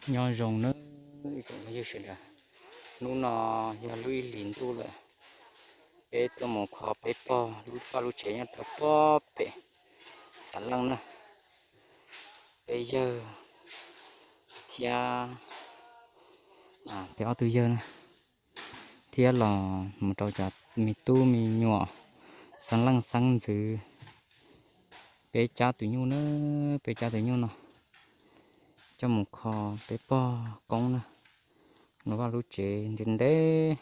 Nyob zoo nawb ib tsoom phooj ywg sawv daws, hnub no yog lub ib hlis ntuj lawm, peb tuaj mus kho peb pog lub vaj lub tsev nyob rau pob pem Xav Leej na. Peb yawg thiab peb ob tug yawg na, thiab los mus rau cov me tub me nyuam, xeeb leej xeeb ntxwv, peb cab tus nyuj na, peb cab tus nyuj no coj mus kho peb pog koob na. Lub vaj lub tsev ntev ntev,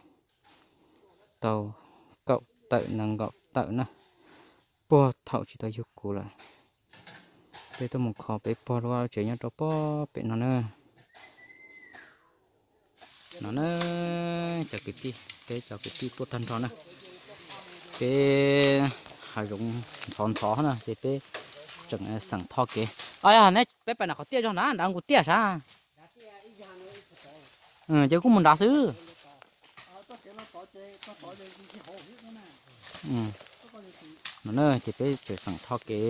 tau kaum tawm nees nkaum tawm na, puag thaum tsis tau yug kuv lawm. Peb tuaj mus kho peb pog lub vaj lub tsev nyob rau pob pem no na. No na, cov kwv tij, peb cov kwv tij tuaj tag nrho na. Peb hav zoov ntxhov ntxhov na ces peb tseem xeem tho kev. Os, yog neb peb pais nram qhov tiaj zog nrad, nrad nqus tiaj sav. Ces kuj mus nrad xwb. No na, ces peb tseem xeem tho kev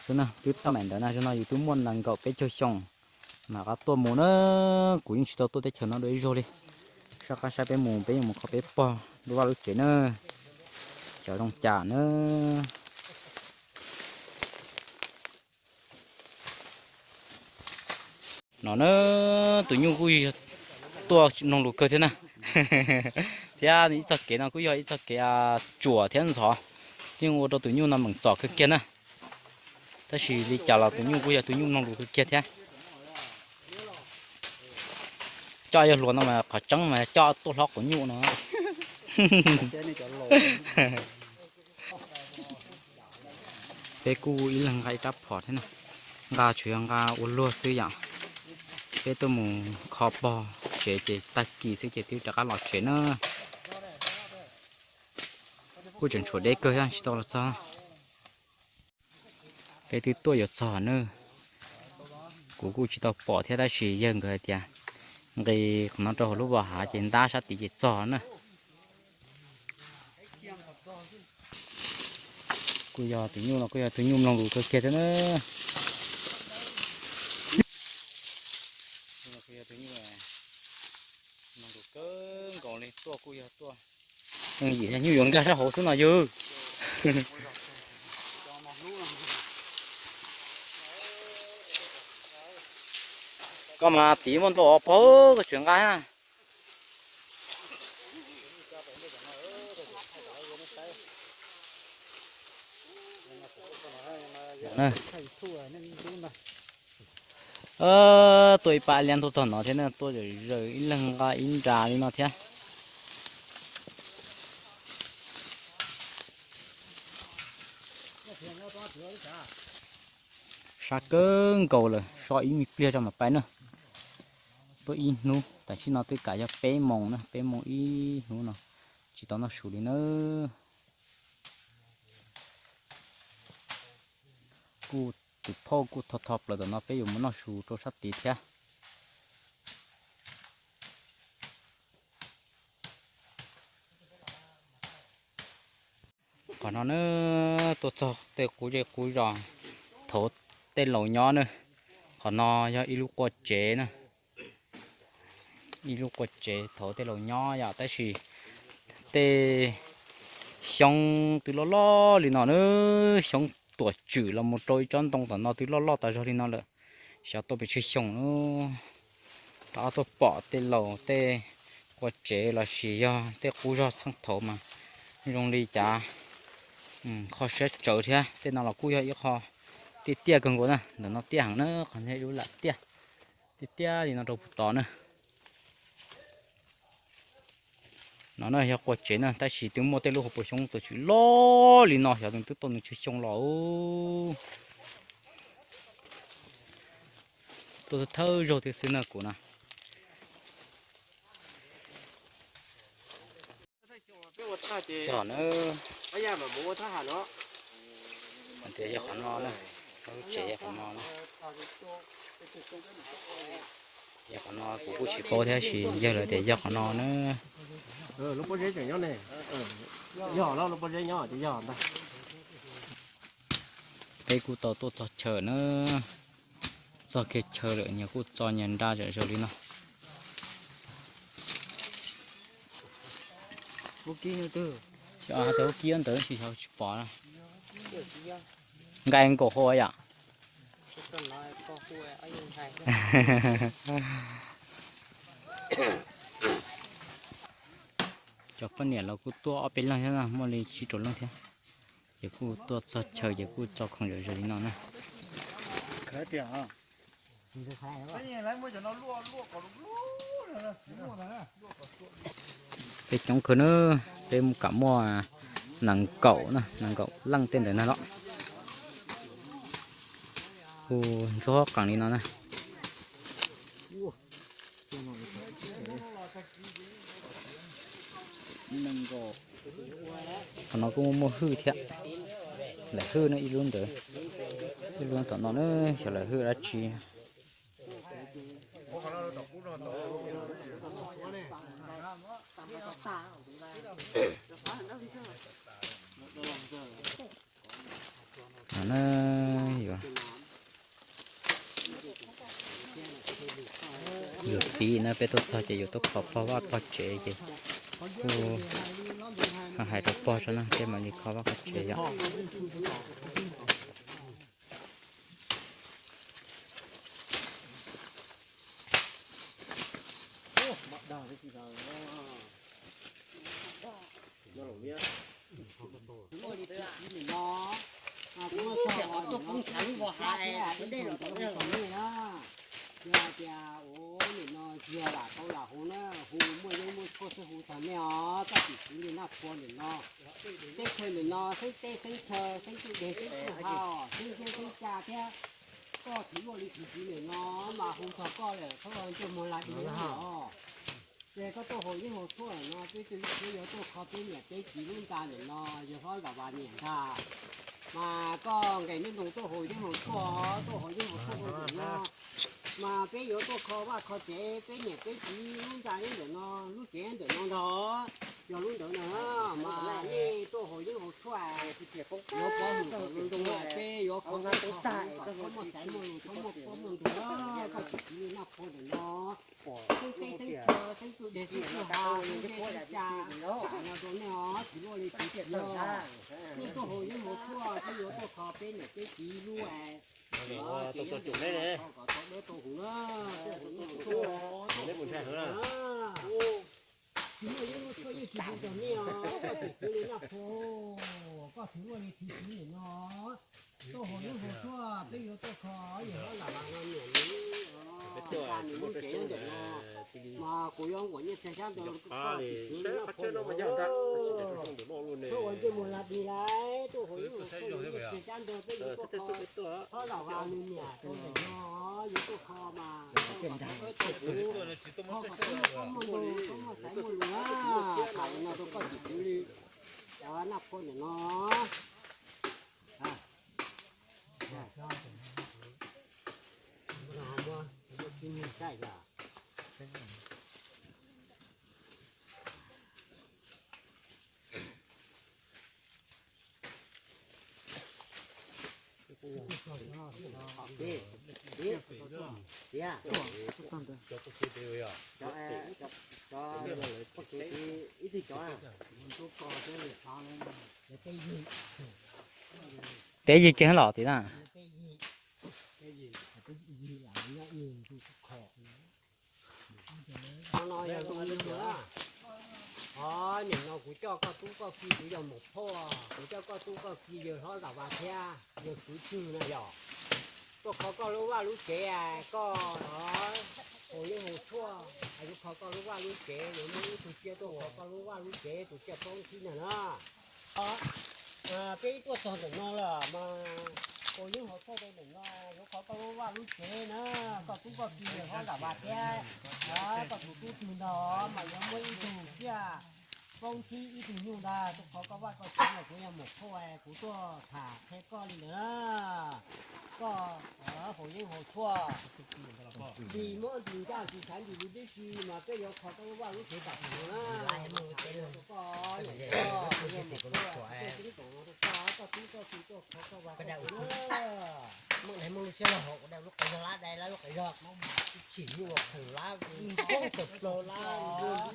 xwb na, twb tau ntawd na, zaum no yus twb muaj nees nkaum peb caug xyoo mam rov qab tuaj mus na. Kuv yeej tsis tau tuaj teb chaws no dua ib zaug li. Sab qab saib peb mus, peb yuav mus kho peb pog lub vaj lub tsev na, cov zoo cas na. No na, tus nyuj kuj yog tuaj mloog lus kawg thiab na. Thiab ib txoj kev no kuj yog ib txoj kev tsuam thiab ntxhov, yeej ua rau tus nyuj no meem txom kawg kiag na. Tab sis li cas los tus nyuj kuj yog tus nyuj mloog lus kawg kiag thiab. Coj yog hluas no mas qhov tseeb mas coj tuaj hlob quav nyuj no. Peb kuj ib leeg nqa ib rab phom thiab na, nqa tsuas yog nqa ua luag xwb yom. Peb tuaj mus kho pog tsev ces tag kis xwb ces twb rov qab los tsev na. Kuj tseem tshuav deb kawg thiab tsis tau los txog. Peb twb tuaj yuav txog na. Kuv kuj tsis tau pom thiab tab sis yawg nkawd hais tias nqis qhov no rau hauv lub vos hav ces ntab sab tid ces txog na. Kuj yog tus nyuj no kuj yog tus nyuj mloog lus kawg kiag thiab na. Kuj yog tus nyuj mloog lus kawg nkaus li, tuaj kuj yog tuaj. Yim nyuj yuav nkag sab hauv xwb no yog. Koj mas tid muaj ntau os pog, koj tseem nqa na. Tuaj ib pab liab ntuj txog no thiab na, tuaj zaws zaws ib leeg nqa ib nra li no thiab. Sab kawg nkaus lawm, so ib me pliag tso mam pais na. Tuaj ib hnub, tam sim no twb kav yog peb moos na, peb moos ib hnub no tsis tau noj su li na. Kuj tus phauj kuj tho tho plaws tom no, peb yuav mus noj su rau sab tid thiab. Qhov no na, tuaj txog tej qub zej qub zos thauv tej laus nyob na. Qhov no yog ib lub qua tsev na, ib lub qua tsev thauv tej laus nyob yom, tab sis tej xyoob twb loj loj li no na, xyoob tuam tswm los mus rau ib tsob ntoo tom no twb loj loj tas zog li no lawm. Xyov tuaj pes tsawg xyoo na, rov qab tuaj pom tej laus tej qua tsev los sis yog tej qub zog txheej thauv mas zoo li cas kho siab tsawv thiab. Tej no los kuj yog ib qho tiaj tiaj kawg nkaus na, ntawm no tiaj heev na, qhov no ib lub lam tiaj tiaj tiaj li no rau puag tod na. No na yog qua tsev na, tab sis twb muaj tej lub hauv paus xyoob tuam tswm loj li no, xyov twb tau nws tsawg xyoo los. Tuaj thawj zaug thiab xwb na kuv na. Txog na, tias yog qhov no na, lub tsev yog qhov no na. Yog qhov no kuv kuj tsis paub thiab, sis yawg lawv tias yog qhov no na. Peb kuj tau tuaj txog chaw na, Txog kiag chaw lawm nyias kuj txo nyias nra zom zaws li no. Hauv kib ntawd tsis xyov tsis pom. Nqaij nkaum hua yom. Cov poj niam los kuj tuaj ob peb leeg thiab na, muaj li tsib rau leej thiab. Ces kuj tuaj txog chaw ces kuj tso khoom zom zaws li no na. Peb coob kawg na, peb mus kam muaj nees nkaum na, nees nkaum leej tej ntawd na los. Kuj ntsuab qees li no na. Qhov no kuj muaj muaj hwj thiab. Lawm hwj no ib lub ntawd, ib lub tom no na, xyov lawm hwj dab tsi. No na, yuav, yuav pib na, peb tuaj txog ces yuav tuaj kho pog vaj pog tsev ces kuj hais rau pog tso na, peb mam li kho vaj kho tsev yom. Yog hais tias ua nim no yog lam tau lam hu na, hu muaj yeeb muaj tshuaj xwb hu txog nej os, koj tus txiv li Naj Phua nim no. Teb chaws nim no xeeb teb xeeb chaw, xeeb tub deg xeeb tub hau, xeeb ntiab xeeb ca thiab. Koj thwv luaj li thwv txiv nim no mas hu txog koj lawm, txhob ntsej muag lam di os. Ces koj tuaj haus yeeb haus tshuaj no, peb tuaj yuav tuaj kho peb niam peb txiv lub ntxa nim no, yawg hlob Zam Vas niam ntag. Mas koj nqes nyob nroos tuaj haus yeeb haus tshuaj, tuaj haus yeeb haus tshuaj rau ntawm no. Mas peb yuav tuaj kho vaj kho tsev peb niam peb txiv lub ntxa nyob ntawm no, lub tsev nyob ntawm no ntag. Yog lub ntawd na, mas nej tuaj haus yeeb haus tshuaj, yuav pov hwm kom zoo zoo, peb yuav kho txhob muaj xaiv muaj lus, txhob muaj pob muaj ntuag, koj tus txiv li Naj Phua ntawm no. Xeeb teb xeeb chaw, xeeb tub deg xeeb tub hau, xeeb ntiab xeeb ca, no rau nej os, thwv luaj li thwv txiv os. Nej tuaj haus yeeb haus tshuaj, peb yuav tuaj kho peb niam peb txiv lub es, ces yeeb ntawm no kho kom tau dawb tau huv na. Tuaj haus yeeb haus tshuaj, tuaj haus yeeb haus tshuaj na. Tsis muaj yeeb muaj tshuaj yeej tsis hu txog nej os, koj tus txiv li Naj Phua, koj thwv luaj li thwv txiv ntawm no. Tuaj haus yeeb haus tshuaj, peb yuav tuaj kho, yawg hlob Zam Vas no niam nws, nws lub tsev nyob ntawm no. Mas kuv yuav nkuam nyiaj tseg xyab ntawd, koj tus txiv li Naj Phua, txhob ua ntsej muag lam di lauj, tuaj haus yeeb haus tshuaj, nyiaj tseg xyab ntawd peb yuav tuaj kho. Hlob Zam Vas nws niam rau ntawm no, yuav tuaj kho mas, kho kom tau dawb tau huv, kho kom txhob muaj pob muaj ntug, txhob muaj xaiv muaj lus na. Tham li no rau koj tus txiv li Naj Phua ntawm no. Peb yig kiag los tim na. Qhov no yog zoo li no na. Os, nim no kuv coj koj tub koj ki, kuv yog Maum Phauj, kuv coj koj tub koj ki yawg hlob Zam Vas thiab yawg kwv Tswg no yog tuaj kho koj lub vaj lub tsev, koj haus yeeb haus tshuaj, yuav kho koj lub vaj lub tsev, yuav muaj ib tug tsiaj tuaj kho koj lub vaj lub tsev, tus tsiaj poob ntxhib ntag na. Peb tuaj txog ntawm no lawm mas haus yeeb haus tshuaj rau ntawm no, yuav kho koj lub vaj lub tsev na, koj tub koj ki yawg hlob Zam Vas thiab, koj tus tub Tswg ntag mas yuav muaj ib tug tsiaj poob ntxhib ib tug nyuj ntag, tuaj kho koj vaj koj tsev no. Kuv yog Maum Phauj, kuv tuaj tham qhia koj li ntawd na. koj haus yeeb haus tshuaj, tsis muab ntsis ncaj tsis xaiv ntsis li tib si mas peb yuav kho koj lub vaj lub tsev tam sim no na. Koj, koj, koj, koj tub koj tw tuaj kho koj vaj koj tsev na. Muaj lub siab lub hau ua dai lub qe zog lab dai lab lub qe zog, tsis nyuj ua qheem lab koob tawm plaws lab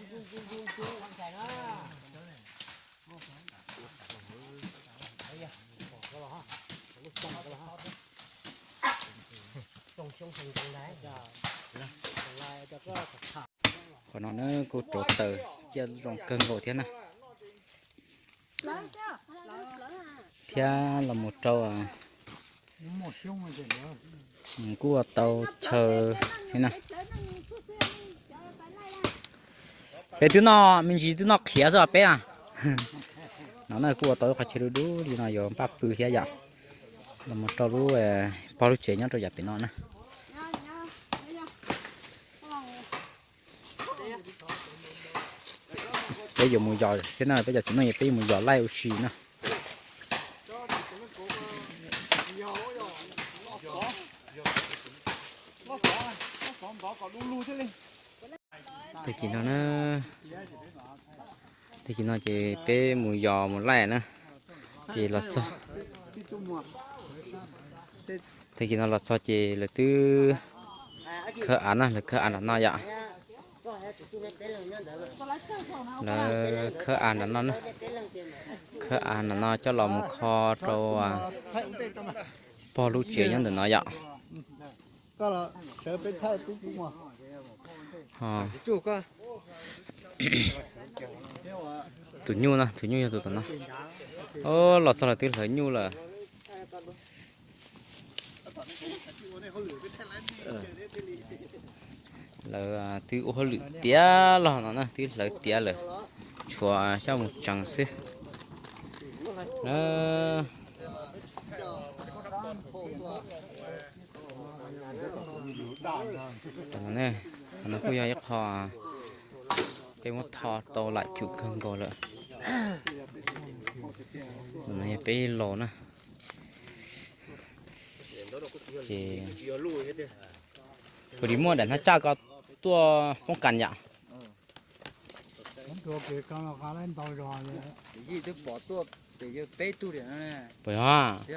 ntu ntu ntu ntu ntu na. Qhov no na kuj rauv taws ciaj zoo kawg nkaus thiab na. Thiab los mus rau kuj ua tau chaw li na. Peb twb noj me ntsis twb noj qhiav xwb peb a. No na kuj ua tau ib qhov chaw dub dub li no yuav npaj pw thiab yom. Los mus rau lub pog lub tsev nyob rau yav pem no na. Peb yuav mus yos thiab na, peb cov txiv neej peb yuav mus yos laij ua si na. Tag kis no na, tag kis no ces peb mus yos mus laij na, ces los txog, tag kis no los txog ces lawv twb khawb av na, lawv khawb av nram no yom. Lawv khawb av nram no na, khawb av nram no coj los mus kho rau pog lub tsev nyob ntawm no yom. Tus nyuj no, tus nyuj yog tus tom no. Los txog lawv twb hlawv nyuj lawm. Lawv twb ua hauj lwm tiav los no na, twb hlawv tiav lawm, tshuav xyov mus tseev xwb. Qhov no kuj yog ib qho peb muab tho tau lam cum kawg nkaus lawm. No yog peb laus na. Ces kuv li muaj daim hnab tsaj ko tuaj poob kas yom. Puas yog?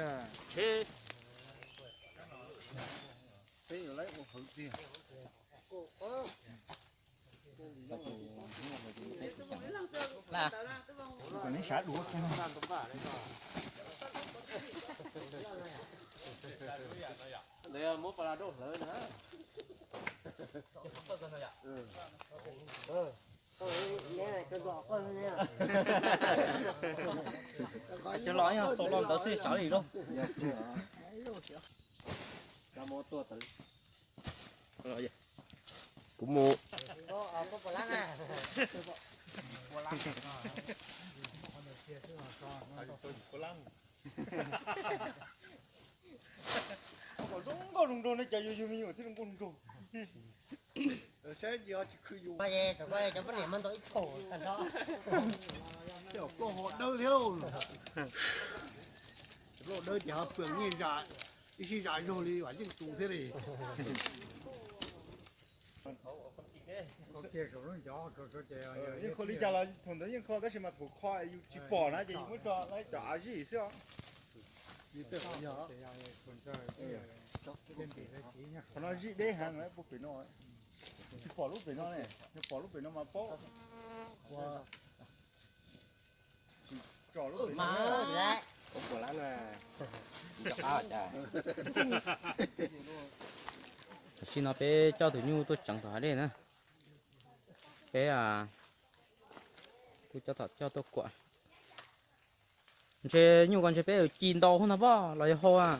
Cov los xaus los ntawd xwb xyov li lauj. Kuv mus. Zoo nkauj zoo nraug ne, cas yus yug me nyuam thiaj zoo nkauj zoo nraug. Cov poj niam mas ntaus ib thaum tag nrho. Koj ho dawb thiab lauj. Cov plaub dawb ces ho pw nyiaj zam, ib sij zam zog li Vam Yeej tus thiab li. Yeej kho li cas los thaum ntawd yeej kho tab sis mas thaum kho yus tsis pom na ces yus muab tso cov av zij xwb os. Qhov no zij deb heev, pem no tsis pom lub pem no ne, yog pom lub pem no mas paub. Tam sim no peb coj tus nyuj tuaj tseev tom hav dej na. Peb kuj coj tom coj tuaj kuam. Ntshe nyuj ko ntshe peb ci ntau hub ntag pob los yog hau a.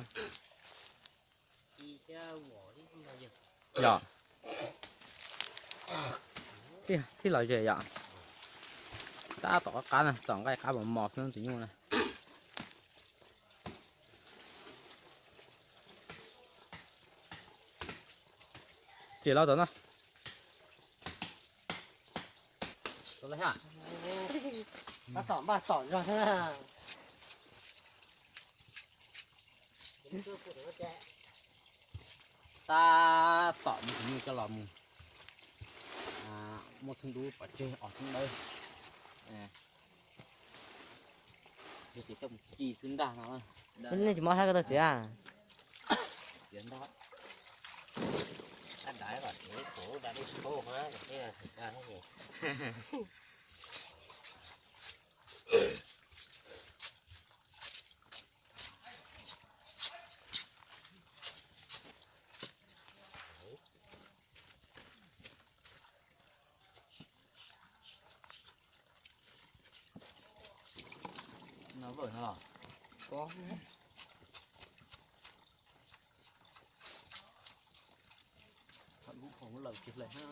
Yog, tij los ze yom. Tab tom qab qab na, tom nqaij qab mos mos xwb tus nyuj na. Ces los tom no. Tab tom npaj tom zog thiab na. Tab tom muab tus nyuj coj los mus muab txheeb dub pov tseg os txheeb dawb. Yog tias coj mus ci xwb ntag no. Nej tsis muab hab koj tau txiv a? Txiv ntag. No vawm no los? Lub khoom lawm kiag lawm na.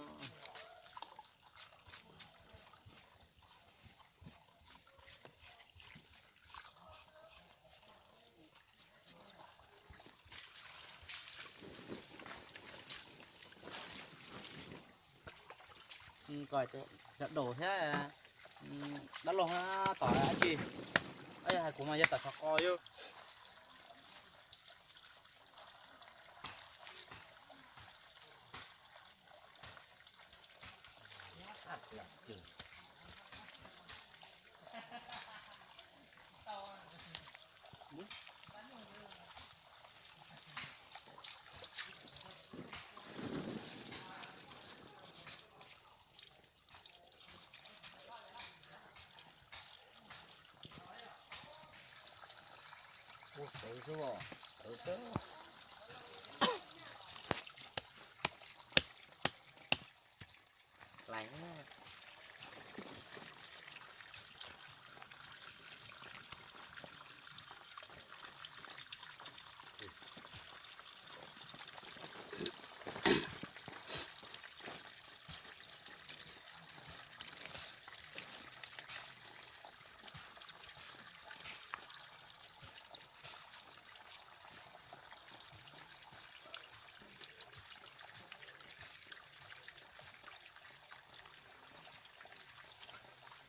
Cov daus thiab dab laug na, tom dab tsi? Yog hais kuv mas yog tom xyov qo yog.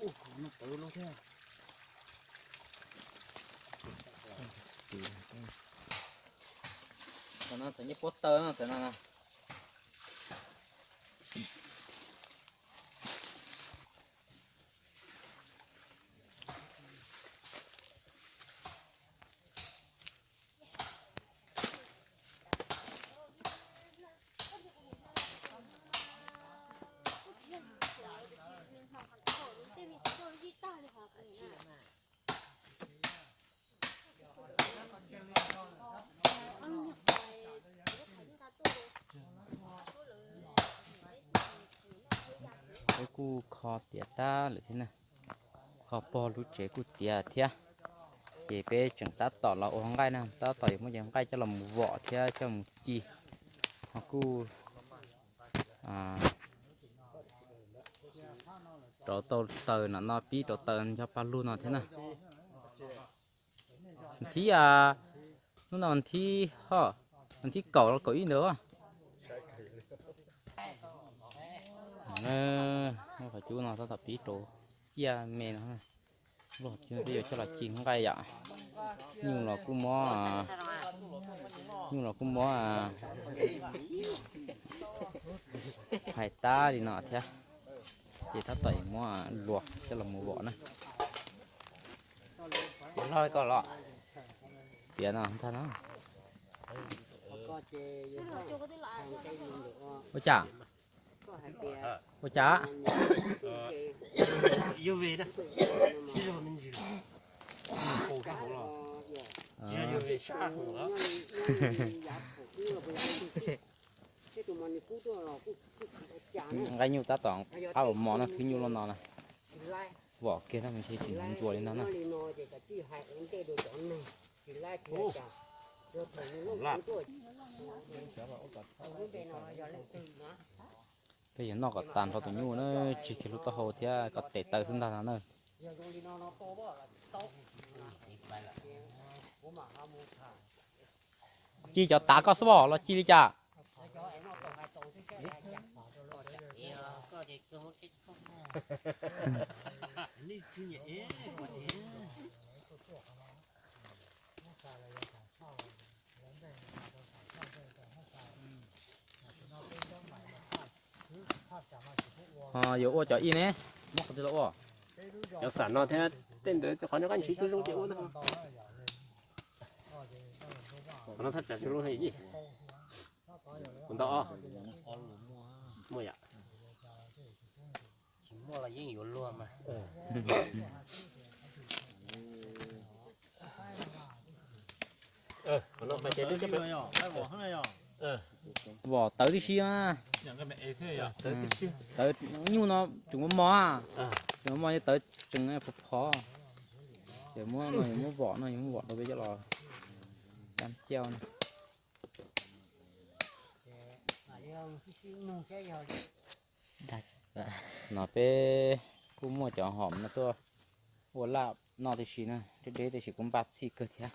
Ub, no tawv loj thiab. Tam no txawm nyiaj puab taw no tam no. Peb kuj kho tiav tag lawm thiab na, kho pog lub tsev kuj tiav thiab. Ces peb tseem tab tom los ua nqaij na, tab tom yuav muab cov nqaij coj los mus vom thiab coj mus ci. Ho kuj rauv tau taws no no, pib rauv taws ncho pa lug no thiab na. Thib, hnub no thib, thib kaum los kaum ib ntawd. Qhov cub no tab tom pib rauv ciaj me no. Lub qhov cub no peb yuav coj los ci nqaij yom. Nyuj los kuj muab, nyuj los kuj muab hais tab li no thiab. Ces tab tom muab luas coj los mus vom na. Tiav no ntag no. Ua cas? Ua cas? Nqaij nyuj tab tom qab ua mov no twb nyuj loj no na. Vom kiag tab sis tsis ntsuas li no na. Peb yuav noj kom tas nrho tus nyuj na, tsig kiag lub taub hau thiab kom tes taw xwb ntag no na. Ci cov tav koj xwb los ci li cas? Ho yuav ua cov ib ne, muab qhov twg los ua? Cov xam no thiab tej ntawd qhov no kab ntshiv zoo zoo ces ua na. Qhov no thaj tsam tsis zoo li. Kuv ntau os. Muaj yom. Tsis muaj los yeej yuav luag mas. Vom tawv tib si na. Tawv nyuj no tseem mos mos, tseem mos mos tawv tseem phov phov. Ces muab no, muab vom no, muab vom rau peb coj los cam cau. No peb kuj muaj cov hom no tuaj ua laj noj tib si na, deb deb tab sis kuj npaj txhij kawg thiab.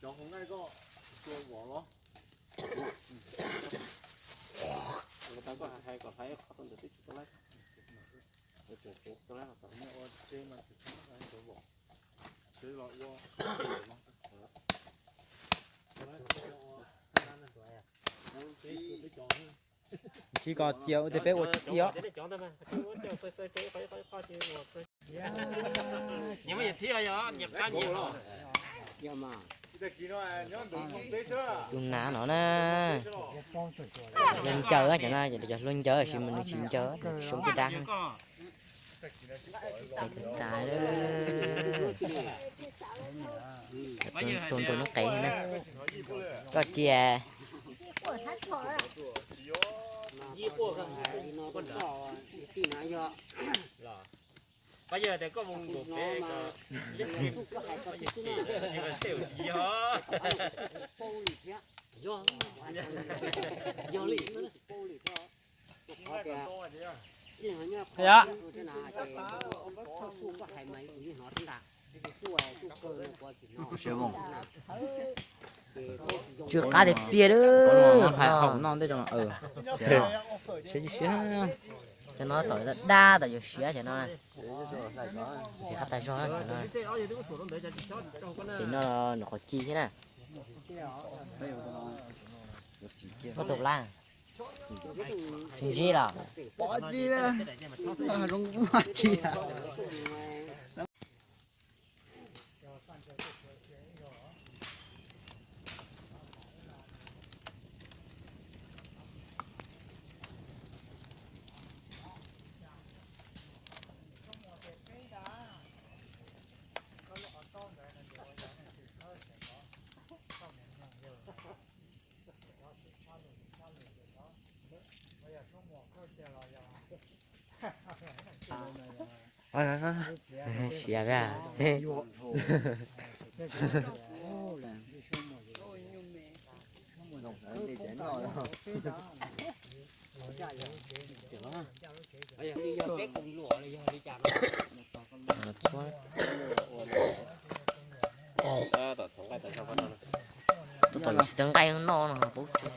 Cov hauv nqaij koj tua vom los? Tau koj hais kom hlais qhov ntawd twb tsis tau laib. Tseem tseem tau laib qhov tod. Ua tsev mas tsis tau laib cov vom. Tsev los ua. Tsis kom cia ua tias peb ua ib os. Tus nav no na, hlua ncaws cov no, cov hlua ncaws tab sis mas nws tsis ncaws, nws tsis zoo caj dab. Tus ntuag noob qes na, koj cia. Tsw qab tiag tiag lawm. Hais hauv no ntej ces siab, cov no tom dab dab tom yuav siav cov no. Tsis qab tas zog no. Ces no nws qhov ci thiab na. Koj tus lab tsis ntsib los? Pov ci, zoo mas tsis. Siav a. Tab tom yuav txiv txawv nqaij no no paub tsis.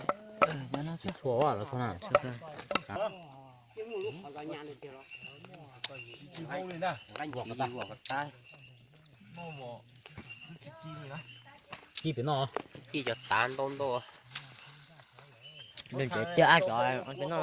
Txhua los txhua na. Ci pem no. Ci cov tav ntau ntau. Lub ntsev tiag ab cov pem no.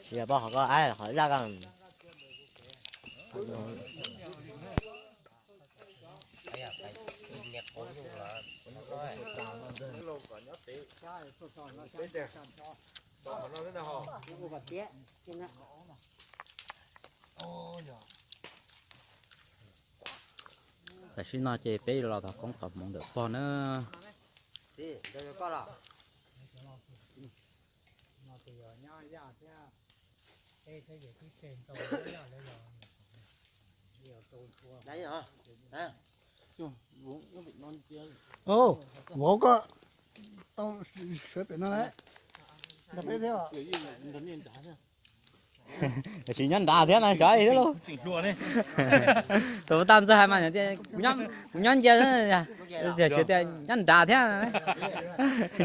Tsis yog poj qhov koj ab qhov zaj koj. Tam sim no ces peb los thov koob thov hmoov ntawm pog na. Ov, vauv koj tau sawv pem no lawm, nrog peb thiab. Tam sim nyob nrad thiab no, xyov li thiab lauj. Tus tag ntxawg hais mas tias kuv nyob ncia, tiam sis tias nyob nrad thiab.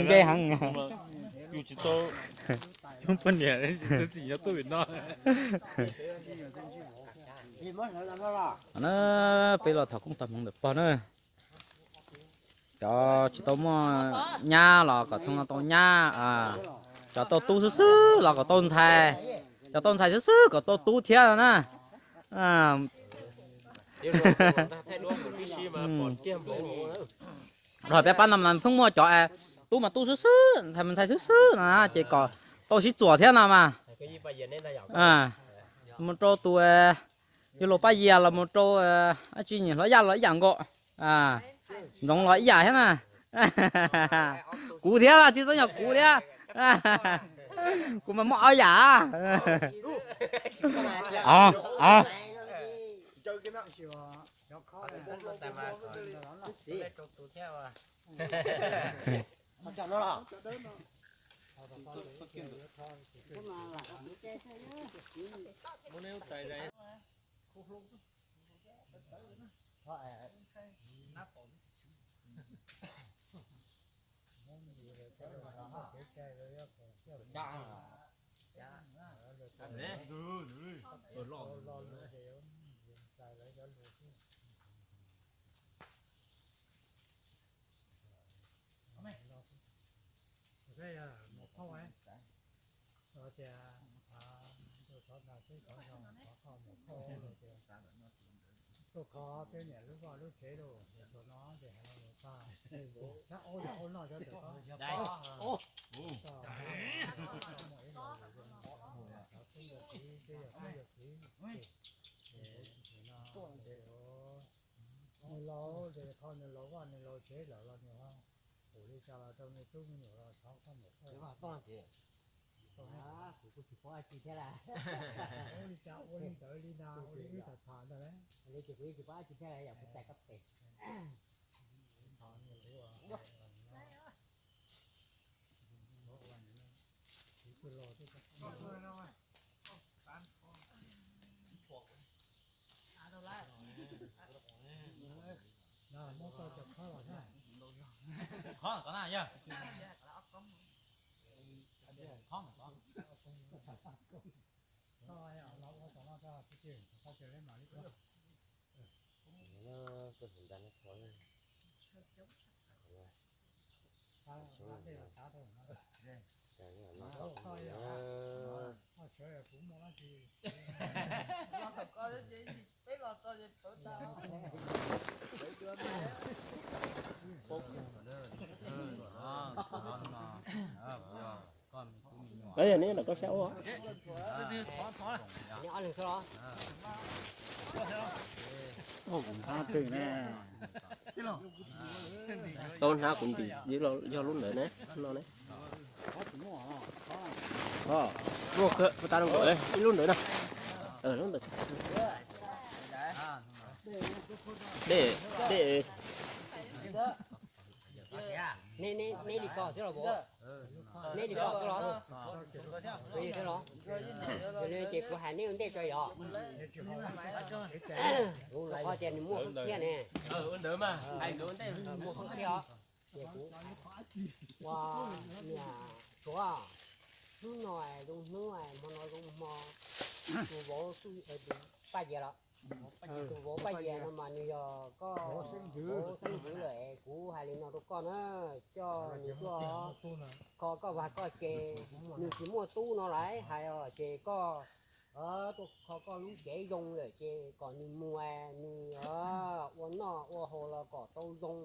Nce heev. Na, peb los thov koob thov hmoov ntawm pog na. Cov tsis tau muaj nyab los kom txhob tau nyab, cov tau tub xwb xwb los kom tau ntxhais, cov tau ntxhais xwb xwb kom tau tub thiab no na. Rau peb pab no mas pheej muaj cov tub mas tub xwb xwb, ntxhais mas ntxhais xwb xwb no ces kom tau sib txuam thiab no mas. Mus rau tus, yog Luas Paj Yias los mus rau dab tsi, Hlob Yaj los ib yam nkaus, Ntxoov los ib yam thiab na. Kuv thiab, tsis txhob yog kuv thiab. Kuv mas muaj ob yam. Tuaj kho peb niam lub vaj lub tsev lauj, tsuas no ces hais no mus tag. Sab ub yog ub noj cov twm ko. Nws laus ces kho nws laus vaj nws laus tsev lawm los nws ho pum li cas los rau nws tub me nyuam los thov koj mus. Kuv kuj tsis paub dab tsi thiab lauj. Ua li cas ua li ntawd li na, ua li wb tham tham ntawd lauj. Ua li ces kuv yeej tsis paub dab tsi thiab lauj, yog kuv txais koj pem. Neb los koj sab ub. Tau hnab kuv ntim yog lub ntawd ne, no ne. Muaj kawg, puas tas rau nkaus, ib lub ntawd na. Lub ntawd. Dej, dej. Neb li ko thiab los? Neb li ko thiab los? Ces kuv hais neb ua ntej tso yom. Kuv los qhov tias nws muaj hwj thiab ne. Muaj hwj thiab os. Ces kuv ua niam Suav, hnub no zoo hnub, hmo no zoo hmo, tus vauv Paj Yias los. Tus vauv Paj Yias no mas nws yog koj vauv xeeb ntxwv lawm, kuv hais li no rau koj na, coj nws tuaj kho koj vaj koj tsev, nws tsis muaj tub no lawm hais os, ces koj tuaj kho koj lub tsev zoo lawm ces kom nws mus, nws ua noj ua haus los kom tau zoo,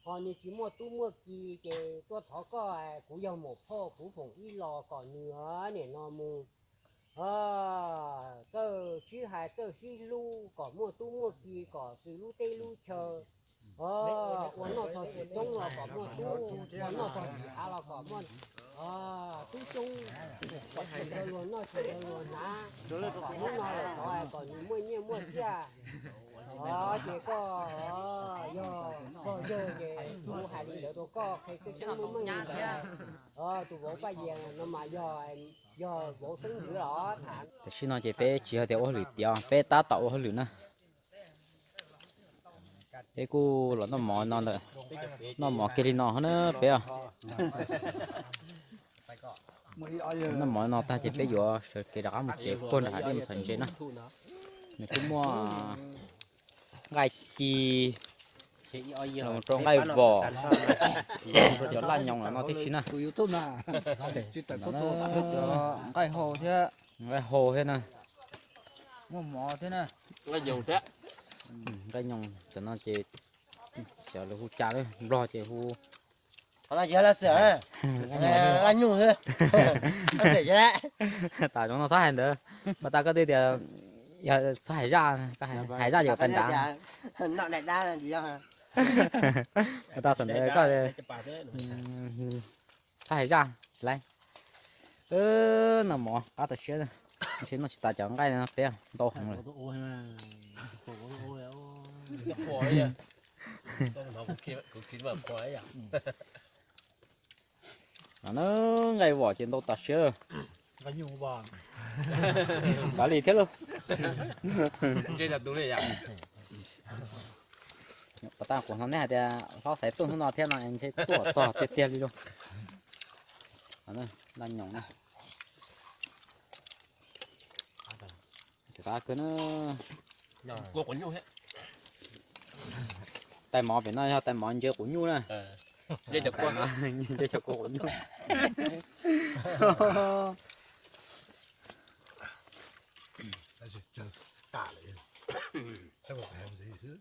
Ho nws tsis muaj tub muaj ki ces tuaj thov koj, kuv yog muam phauj kuv foom ib los kom nws nim no mus, koj sib hais koj sib hlub kom muaj tub muaj ki kom xws lub teb lub chaw. Ua noj txog tsis coob los kom muaj tub, ua noj txog tsis av los kom muaj tub coob, kom tsis ntawd luag noj tsis ntawd luag hnav, kom hnub no los tod kom nws muaj nyiaj muaj txiaj. Ces koj yog koj yawg ces kuv hais li ntawd rau koj qhia tseeb tseeb meej meej li ntawd. Tus vauv Paj Yias no mas yog, yog vauv xeeb ntxwv los tham. Tam sim no ces peb tsis yog tias ua hauj lwm tiav, peb tab tom ua hauj lwm na. Peb kuj los noj mov no lawm, noj mov kiag li no na peb os. Noj mov no tag ces peb yuav sawv kev rov qab mus tsev puag nram hav dej mus txhom ntses na. Nws kuj muaj nqaij ci los rau nqaij vom, rau cov laj nyoos los no tib si na. Nqaij hau thiab, nqaij hau thiab na. Muaj mov thiab na. Nqaij nyoos, cov no ces xyov lawv hu cas, Nplog ces hu laj nyuj xwb. Tas zoo no txhob hais ntawd, mas tas koj twb tias yog txhob hais zaj, hais zaj ces tais nrad. Mas tas thaum ntawd koj txhob hais zaj tsis laiv. Noj mov qab tas siab, ntshe noj tsis tas cov nqaij no peb ntau heev lawm. No na, nqaij vom ces ntau tas siab. Kav li thiab lauj. Pas tas kuv hnov nej hais tias hlob Xaiv tuaj hnub no thiab no ntshe tuaj txog tiag tiag li lauj. Laj nyoos na. Xav qab kawg na. Tais mov pem no yog tais mov ntse quav nyuj na. Ntse cov kua quav nyuj.